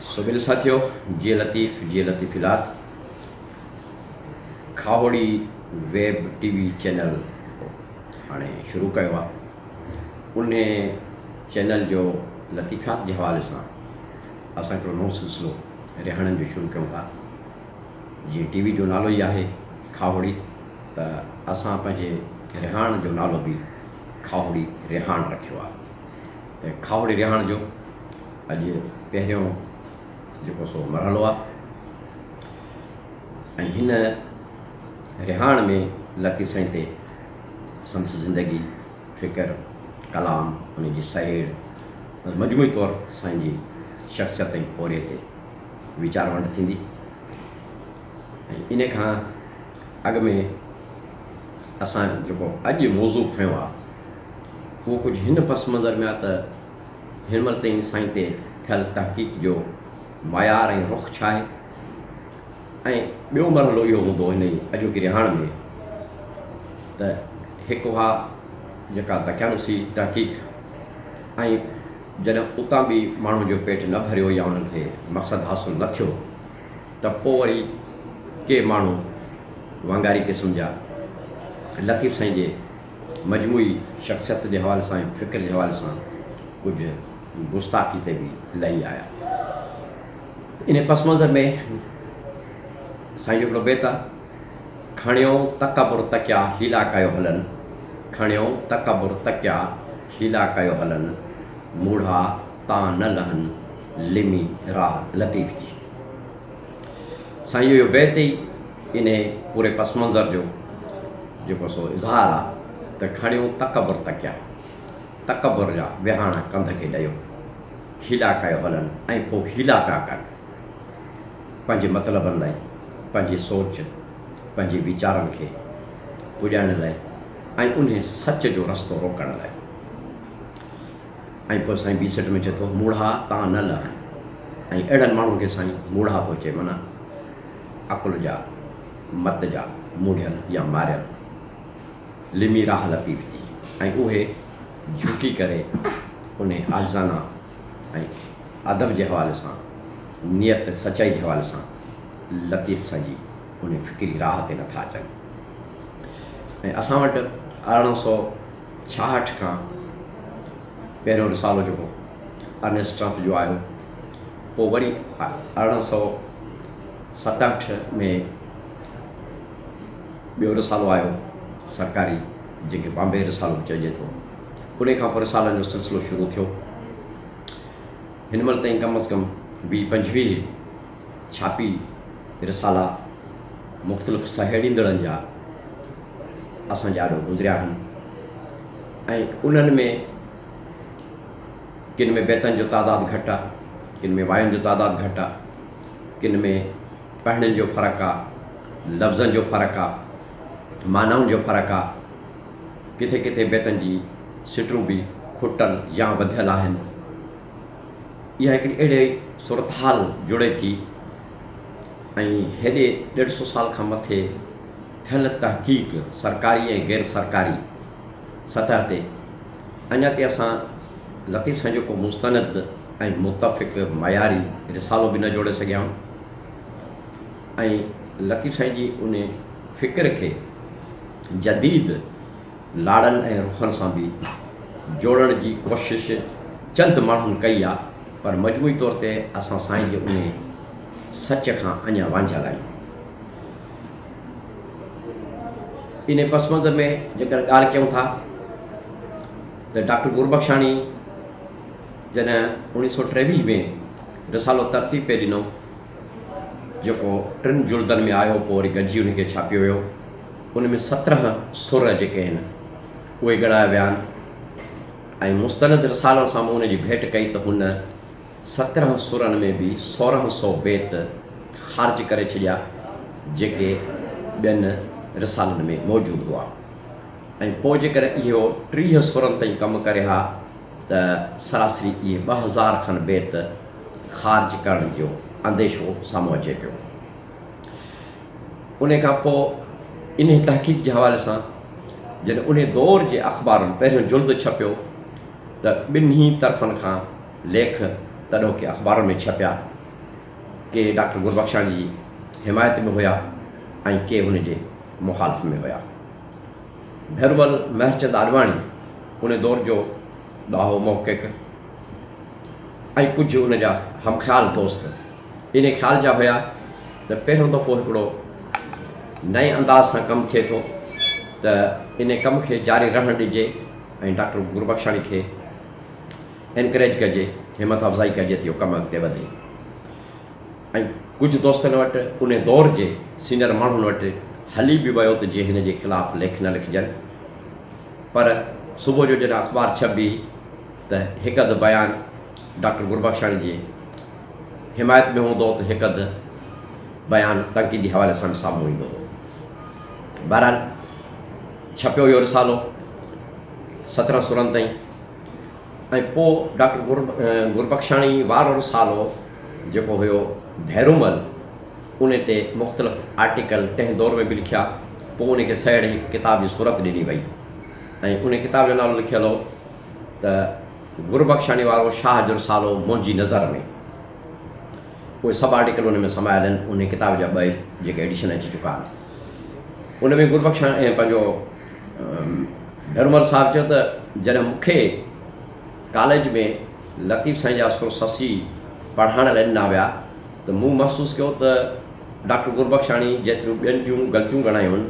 سوڀيل ساٿيو، جيئي لطيف، جيئي لطيفيلات، Khahori web T V channel هاڻي شروع ڪيو آ. انهي چينل جو لطيفيات جي حوالي سان اسان هڪڙو نئون سلسلو رهاڻين جو شروع ڪيون ٿا. جيئن ٽي وي جو نالو ئي آهي کاهوڙي ته اسان پنهنجي رهاڻ جو نالو به کاهوڙي رهاڻ رکيو آ. ته کاهوڙي رهاڻ جو اڄ پهريون جيڪو سو مرحلو آ ۽ هن رهاڻ ۾ لطيف سائين تي سندس زندگي، فڪر، ڪلام، ان جي سهيڙ مجموعي طور سائين جي شخصيت ۽ پورهيي تي ويچار ونڊ ٿيندي ۽ ان کان اڳ ۾ اسان جيڪو اڄ موضوع کنيو آ اهو ڪجهه هن پس منظر ۾ آ ته هن مهل تائين سائين تي ٿيل تحقيق جو معيار ۽ رخ ڇا آهي ۽ ٻيو مرحلو اهو هوندو هن ئي اڄوڪي رهاڻ ۾ ته هڪ اها جيڪا دقيانوسي تحقيق ۽ جڏهن اتان به ماڻهن جو پيٽ نه ڀريو يا انهن کي مقصد حاصل نه ٿيو ته پوء وري ڪي ماڻهو وانگاري قسم جا لطيف سائين جي مجموعي شخصيت جي حوالي سان ۽ فڪر جي حوالي سان ڪجهه گستاخي تي به لهي آيا. انهي پس منظر ۾ سائين جو هڪڙو بيت آ، کڻيو تڪبر تڪيا حيلا ڪيو هلن، کڻيو تڪبر تڪيا حيلا ڪيو هلن، موڙها تان نه لهن، لمي راهه لطيف جي. سائين جو اهو بيت ئي انهي پوري پس منظر جو جيڪو سو اظهار آ ته کڻيو تڪبر تڪيا، تڪبر جا ويهاڻا ڪنڌ کي ڏيو، حيلا ڪيو هلن ۽ پوء حيلا پيا ڪن پنهنجي مطلبن لاء، پنهنجي سوچ، پنهنجي ويچارن کي پڄائڻ لاء ۽ انهي سچ جو رستو روڪڻ لاء. ۽ پوء سائين ٻي سٽ ۾ چئي ٿو موڙها تان نه لهن ۽ اهڙن ماڻهن کي سائين موڙها ٿو چئي معنيٰ عقل جا مت جا موڙهيل يا ماريل لمي راهه لطيف جي ۽ اهي جهڪي ڪري انهي عاجزانه ۽ ادب جي حوالي سان نيت سچائي جي حوالي سان لطيف سائين جي انهي فڪري راهه تي نٿا اچن ۽ اسان وٽ 1866 کان پهريون رسالو جيڪو ارنيسٽ ٽرمپ جو آيو پوء وري 1867 ۾ ٻيو رسالو آيو سرڪاري جنهن کي بامبي رسالو به چئجي ٿو ان کان پوء رسالن جو سلسلو شروع ٿيو هن مهل تائين ڪم از ڪم 20 25 ڇاپي رسالا مختلف سهيڙيندڙن جا اسان جي آڏو گذريا آهن ۽ انهن ۾ ڪن ۾ بيتن جو تعداد گهٽ آهي، ڪن ۾ واين جو تعداد گهٽ آهي، ڪن ۾ پڙهڻين جو فرق آهي، لفظن جو فرق آهي، معنائن جو فرق آهي، ڪٿي ڪٿي بيتن جي سٽون به کٽل يا وڌيل آهن. اها هڪڙي اهڙي صورتحال جڙي ٿي ۽ هيڏي ڏيڍ سو سال کان مٿي ٿيل تحقيق سرڪاري ۽ غير سرڪاري سطح تي اڃا تائين اسان لطيف سائين جو ڪو مستند ۽ متفق معياري رسالو به نه جوڙي سگهيا آهيون ۽ لطيف سائين جي ان فڪر کي جديد لاڙن ۽ رخن سان به جوڙڻ جي ڪوشش چند ماڻهن ڪئي آ پر مجموعي طور تي اسان سائين جي انهي سچ کان اڃا وانجهيل آهيون. انهي پس منظر ۾ جيڪڏهن ڳالهه ڪيون ٿا ته ڊاڪٽر گربخشاڻي جڏهن 1923 ۾ رسالو ترتيب پئي ڏنو جيڪو ٽن جلدن ۾ آيو پوء وري گڏجي ان کي ڇاپيو ويو ان ۾ 17 سر جيڪي آهن اهي ڳڻايا ويا آهن ۽ مستند رسالن سان مون ان جي ڀيٽ ڪئي ته هن 17 سرن ۾ به 1600 بيت خارج ڪري ڇڏيا جيڪي ٻين رسالن ۾ موجود هئا ۽ پوء جيڪڏهن اهو 30 سرن تائين ڪم ڪري ها ته سراسري اهي 2000 کن بيت خارج ڪرڻ جو انديشو سامهون اچي پيو. انهي کان پوء انهي تحقيق جي حوالي سان جڏهن انهي دور جي اخبارن پهريون جلد ڇپيو ته ٻنهي طرفن کان ليک تڏهوڪي اخبارن ۾ ڇپيا. ڪي ڊاڪٽر گربخشاڻي جي حمايت ۾ هيا ۽ ڪي هن جي مخالف ۾ هيا. ڀيرومل مهرچند آڏواڻي ان دور جو ڏاهو محقق ۽ ڪجهه ان جا هم خيال دوست ان خيال جا هيا ته پهريون دفعو هڪڙو نئين انداز سان ڪم ٿئي ٿو ته ان ڪم کي جاري رهڻ ڏجي ۽ ڊاڪٽر گربخشاڻي کي انڪريج ڪجي، همٿ افزائي ڪجي ته اهو ڪم اڳتي وڌي ۽ ڪجهه دوستن وٽ ان دور جي سينئر ماڻهن وٽ هلي به ويو ته جيئن هن جي خلاف ليک نه لکجن پر صبح جو جڏهن اخبار ڇپبي ته هڪ اڌ بيان ڊاڪٽر گربخشاڻي جي حمايت ۾ هوندو ته هڪ اڌ بيان تنقيدي حوالي سان به سامهون ايندو هو. بهرحال ڇپيو اهو رسالو 17 سرن تائين ۽ پوء ڊاڪٽر گربخشاڻي وارو رسالو جيڪو هيو ڀيرومل ان تي مختلف آرٽيڪل تنهن دور ۾ به لکيا پوء ان کي سهيڙي هڪ ڪتاب جي صورت ڏني وئي ۽ ان ڪتاب جو نالو لکيل هو ته گربخشاڻي وارو شاهه جو رسالو منهنجي نظر ۾. اهي سڀ آرٽيڪل ان ۾ سمايل آهن. ان ڪتاب جا ٻه جيڪي ايڊيشن اچي چڪا آهن. ان ۾ گربخشاڻي ۽ پنهنجو ڀيرومل صاحب چيو ته جڏهن مون کي ڪاليج ۾ لطيف سائين جا سر سسي پڙهائڻ لاء ڏنا ويا ته مون محسوس ڪيو ته ڊاڪٽر گربخشاڻي جيتريون ٻين جون غلطيون ڳڻايون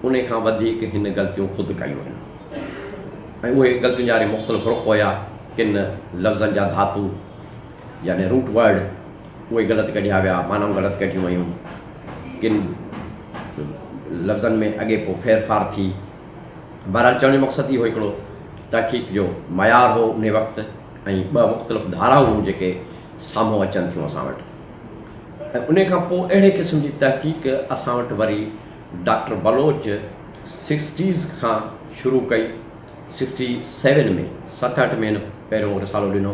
آهن ان کان وڌيڪ هن غلطيون خود ڪيون آهن. ۽ اهي غلطين جا وري مختلف رخ هيا، ڪن لفظن جا ڌاتو يعني Root Word اهي غلط ڪڍيا ويا، معنائون غلط ڪڍيون ويون، ڪن لفظن ۾ اڳي پوء ڦيرڦار ٿي. بهرحال چوڻ جو مقصد اهو هڪڙو تحقيق جو معيار هو انهي وقت ۽ ٻه مختلف ڌارائون هيون جيڪي سامهون اچن ٿيون اسان وٽ ۽ انهي کان پوء اهڙي قسم جي تحقيق اسان وٽ وري ڊاڪٽر بلوچ سڪسٽيز کان شروع ڪئي، سڪسٽي سيون ۾ 67 ۾ هن پهريون رسالو ڏنو،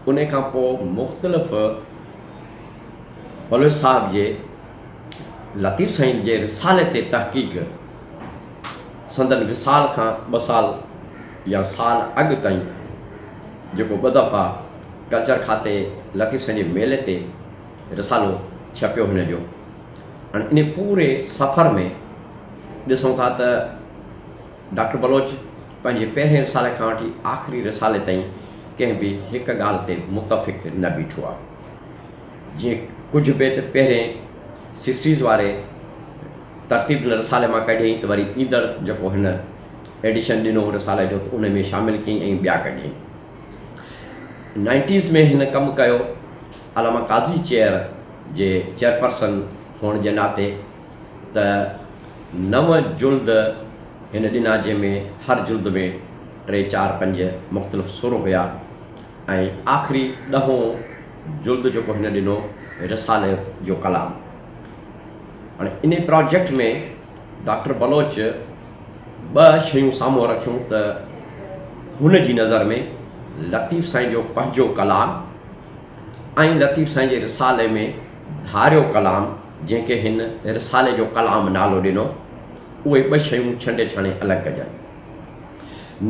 انهي کان پوء مختلف بلوچ صاحب جي لطيف سائين جي رسالي تي تحقيق سندن وصال کان ٻه سال يا سال اڳ تائين جيڪو ٻه دفعا ڪلچر کاتي لطيف سائين جي ميلي تي رسالو ڇپيو هن جو هاڻي انهي پوري سفر ۾ ڏسون ٿا ته ڊاڪٽر بلوچ پنهنجي پهرين رسالي کان وٺي آخري رسالي تائين ڪنهن به هڪ ڳالهه تي متفق نه بيٺو آهي. جيئن ڪجهه بيت پهرين سسٽيز واري ترتيب ڏنل رسالي مان ڪڍيائين ته وري ايندڙ جيڪو هن ايڊيشن ڏنو هو رسالي جو ته ان ۾ شامل ڪيائين ۽ ٻيا ڪڍيائين. نائنٽيز ۾ هن ڪم ڪيو علامه قاضي چيئر جي چيئرپرسن هئڻ جي ناتي ته نو جلد هن ڏنا جنهن ۾ هر جلد ۾ ٽي چار پنج مختلف سر هيا ۽ آخري ڏهون جلد جيڪو هن ڏنو رسالي جو ڪلام. هاڻي انهي پراجيڪٽ ۾ ڊاڪٽر بلوچ ٻه شيون سامهون رکيون ته هن جي نظر ۾ لطيف سائين جو پنهنجو ڪلام ۽ لطيف سائين جي رسالي ۾ ڌاريو ڪلام جنهن کي هن رسالي جو ڪلام نالو ڏنو، اهي ٻه شيون ڇنڊي ڇاڻي الڳ ڪجن.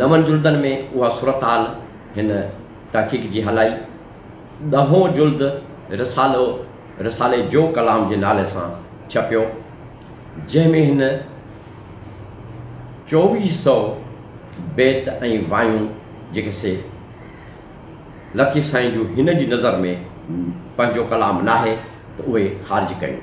نون جلدن ۾ اها صورتحال هن تحقيق جي هلائي. ڏهون جلد رسالو رسالي جو ڪلام جي نالي سان ڇپيو، جنهن ۾ هن 24 سئو بيت ۽ وايون جيڪي سي لطيف سائين جون هن جي نظر ۾ پنهنجو ڪلام ناهي ته اهي خارج ڪيون.